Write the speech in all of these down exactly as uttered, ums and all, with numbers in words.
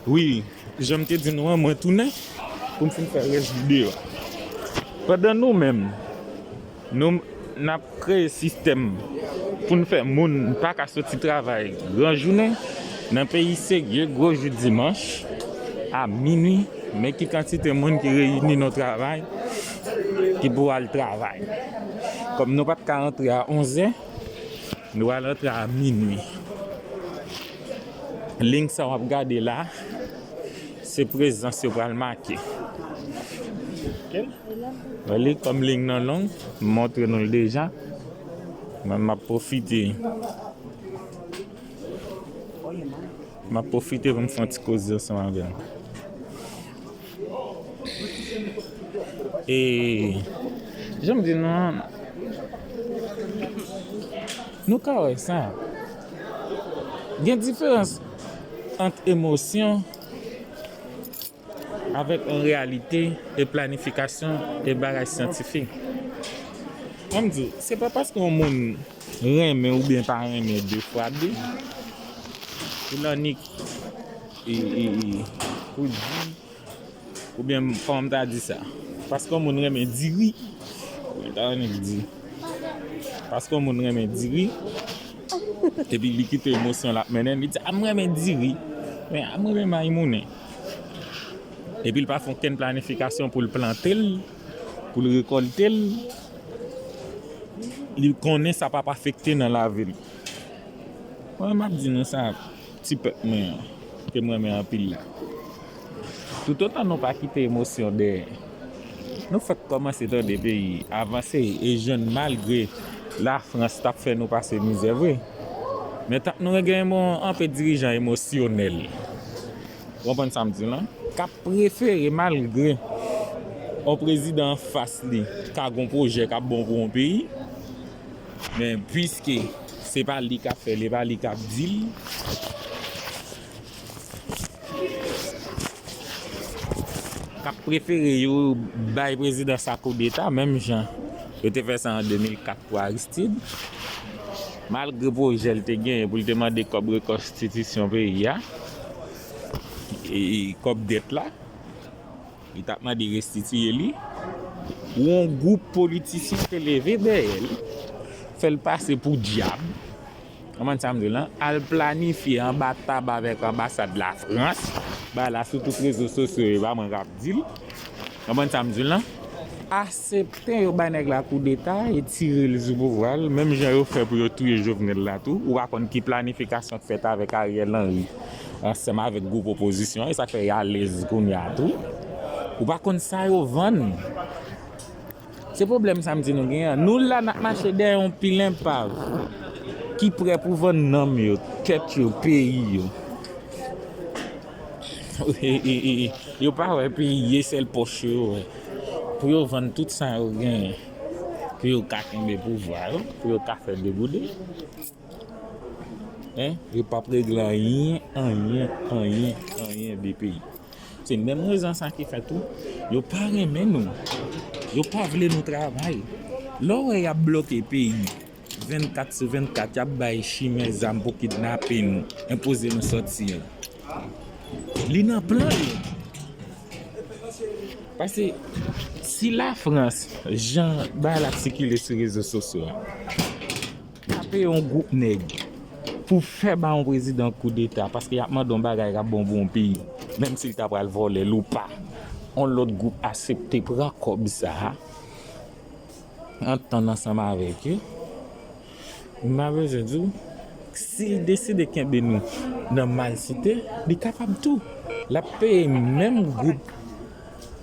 Wi, jan m te di nou an, mwen tounen pou m fin fè rès videyo a. Pandan nou menm, nou n ap kreye sistèm pou n fè moun pa ka soti travay gran jounen, nan peyi serye, gwo jou dimanch, a minwi, men ki kantite moun ki reyini nan travay, ki pou al travay. Kòm nou pa t ka antre a onzè, nou al antre a minwi. Liy sa w ap gade la, se prezans yo pral make. Wè li, kòm liy nan long, m montre nou l deja. Mwen, m ap pwofite. M ap pwofite pou m fè yon ti koze ansanm avè l. E jan m di nou an, nou ka wè sa. Gen diferans ant emosyon avèk yon reyalite e planifikasyon e bagay syantifik. An m di w, se pa paske yon moun renmen oubyen pa renmen de fwa de, pou l annik e, e, e, pou di, oubyen kòman m ta di sa, paske yon moun renmen diri, mwen ta annik di, paske yon moun renmen diri, epi li kite emosyon l ap mennen l, li di, a, m renmen diri, men a, m renmen may moulen. Epi l pa fè okenn planifikasyon pou l plante l, pou l rekòlte l, li konnen sa p ap afekte nan lavi l. Mwen, m ap di nou sa, ti pèp mwen an, ke m renmen anpil la. Toutotan nou pa kite emosyon dèyè, nou fèk kòmanse tande peyi avanse e jwenn malgre Lafrans t ap fè nou pase mizè vre. Men tank nou gen yon, anpe dirijan emosyonèl, w konprann sa m di w lan? K ap prefere malgre yon prezidan anfas li ka gen yon pwojè k ap bon pou yon peyi, men piske se pa li k ap fè l, e pa li k ap di l, k ap prefere yo bay prezidan sa koudeta, menm jan yo te fè sa an de mil kat pou Aristide. Malgre pwojè l te genyen pou l te mande kòb rekonstitisyon peyi a, e, e kòb dèt la, li t ap mande restitiye li. Yon gwoup politisyen te leve dèyè l, fè l pase pou dyab. Konprann sa m di w lan? Al planifye anba tab avèk anbasad Lafrans. Bagay la sou tout rezo sosyo, e pa mwen k ap di l. Konprann sa m di w lan? Aksepte yo bay nèg la koudeta e tire l sou pouvwa l, menm jan yo fè pou yo touye Jovenel la tou. Ou pa konn ki planifikasyon k fèt avèk Ariel Henry ansanm avèk gwoup opozisyon an, e sa k fè y alèz kounye a tou. Ou pa konn sa yo vann. Se pwoblèm sa m di nou genyen an. Nou la n ap mache dèyè yon pil enpav ki prè pou vann nanm yo, tèt yo, peyi yo. E, e, e, e, yo pa wè peyi, e sèl pòch yo wè. Pou yo vann tout sa yo genyen, pou yo ka kenbe pouvwa yo, pou yo ka fè deboude. Hein? Yo p ap regle anyen, anyen, anyen, anyen de peyi. Se menm rezon sa ki fè tou, yo pa renmen nou. Yo pa vle nou travay. Lè w wè y ap bloke peyi vennkat sou vennkat, y ap bay chimè zam pou kidnape nou, enpoze nou sòti. Li nan plan yo. Paske si Lafrans, jan bagay la ap sikile sou rezo sosyo a, tape yon gwoup nèg pou fè ba yon prezidan koudeta, paske y ap mande yon bagay k ap bon pou yon peyi, menm si l ta pral vòlè l ou pa, yon lòt gwoup aksepte pran kòb sa a, antann ansanm avèk yo. M pa bezwen di w, si l deside kenbe nou nan malsite, li kapab tou. L ap peye menm gwoup,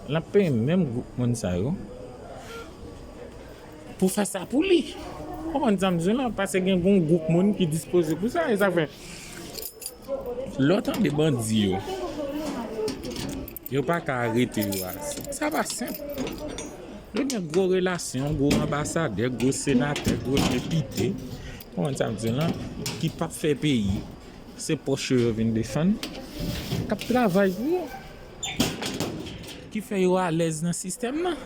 l ap peye menm gwoup moun sa yo pou fè sa pou li. Konprann sa m di w lan? Paske gen yon gwoup moun ki dispoze pou sa, e sa fè lè w tande bandi yo, yo pa ka arete yo a. Sa pa senp. Yo gen gwo relasyon, gwo anbasadè, gwo senatè, gwo depite. Konprann sa m di w lan? Ki p ap fè peyi. Se pòch yo yo vin defann. K ap travay pou yo. Ki fè yo alèz nan sistèm nan.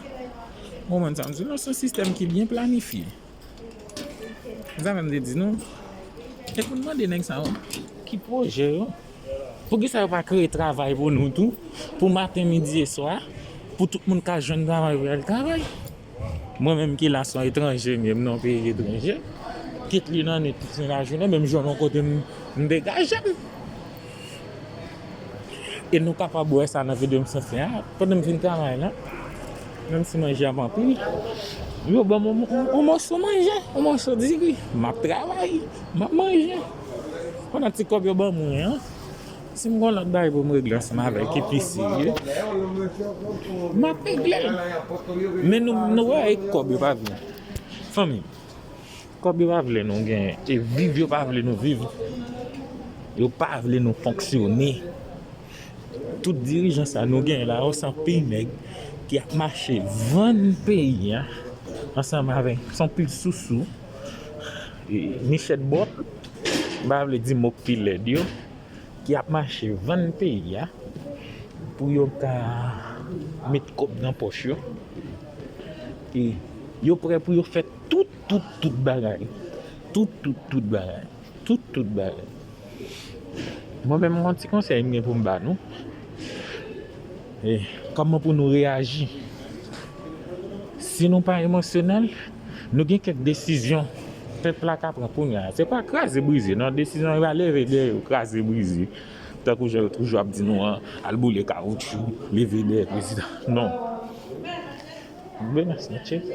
Konprann sa m di w lan? Se yon sistèm ki byen planifye. Sa fè m te di nou, e pou n mande nèg sa yo, ki pwojè yo? Poukisa yo pa kreye travay pou nou tou, pou maten, midi e swa, pou tout moun ka jwenn travay pou y al travay? Mwen menm ki la se yon etranje m ye, m nan yon peyi etranje, kit li nan nwit, kit li nan lajounen, men m jwenn yon kote m, m degaje m. E nou kapab wè sa nan videyo m sot fè a, pandan m fin travay la, menm si manje ap anpil, yo ban m yon, yon, yon moso manje, yon moso diri, m ap travay, m ap manje. Pandan ti kòb yo ban mwen an, si m gen lòt bagay pou m regle ansanm avèk ki pi serye, m ap regle l. Men nou, nou wè, e kòb yo pa vle. Fanmi, kòb yo pa vle nou gen, e viv yo pa vle nou viv. Yo pa vle nou fonksyone. Tout dirijan sa nou gen la yo, se anpil nèg ki ap mache vann peyi a ansanm avèk, se anpil sousou, e, michèt bòt, m pa vle di mo k pi lèd yo, ki ap mache vann peyi a pou yo ka met kòb nan pòch yo. E yo prè pou yo fè tout, tout, tout bagay. Tout, tout, tout bagay. Tout, tout bagay. Mwen menm, yon ti konsèy m gen pou m ba nou. E, kòman pou nou reyaji? Si nou pa emosyonèl, nou gen kèk desizyon pèp la ka pran kounye a. Se pa kraze brize, non. Desizyon yo pa leve dèyè yo, kraze brize. Tankou jan yo toujou ap di nou an, al boule kawoutchou, leve dèyè prezidan. Non. Buenas noches.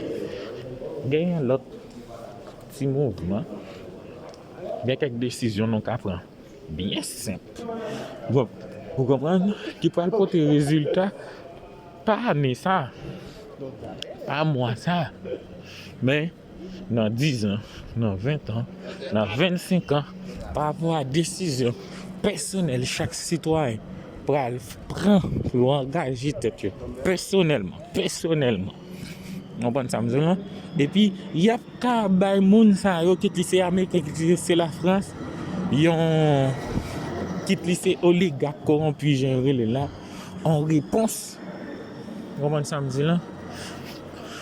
Gen yon lòt ti mouvman. Gen kèk desizyon nou ka pran byen senp. Bon, ou konprann? Ki pral pote rezilta pa ane sa, pa mwa sa, men nan diz an, nan ven an, nan vennsenk an, pa rapò a desizyon pèsonèl chak sitwayen pral pran pou yo angaje tèt yo pèsonèlman, pèsonèlman. Ou konprann sa m di w lan? Epi, y ap ka bay moun sa yo, kit li se Ameriken, kit li se Lafrans, yon, kit li se oligak kowonpi, jan yo rele l la, yon repons. Ou konprann sa m di lan?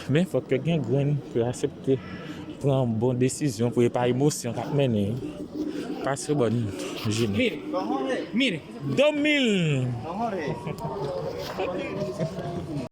Men fòk yo gen grenn pou yo aksepte pran bon desizyon, pou e pa emosyon k ap mennen yo. Pase bòn jounen. Mire, mire. Dos mil.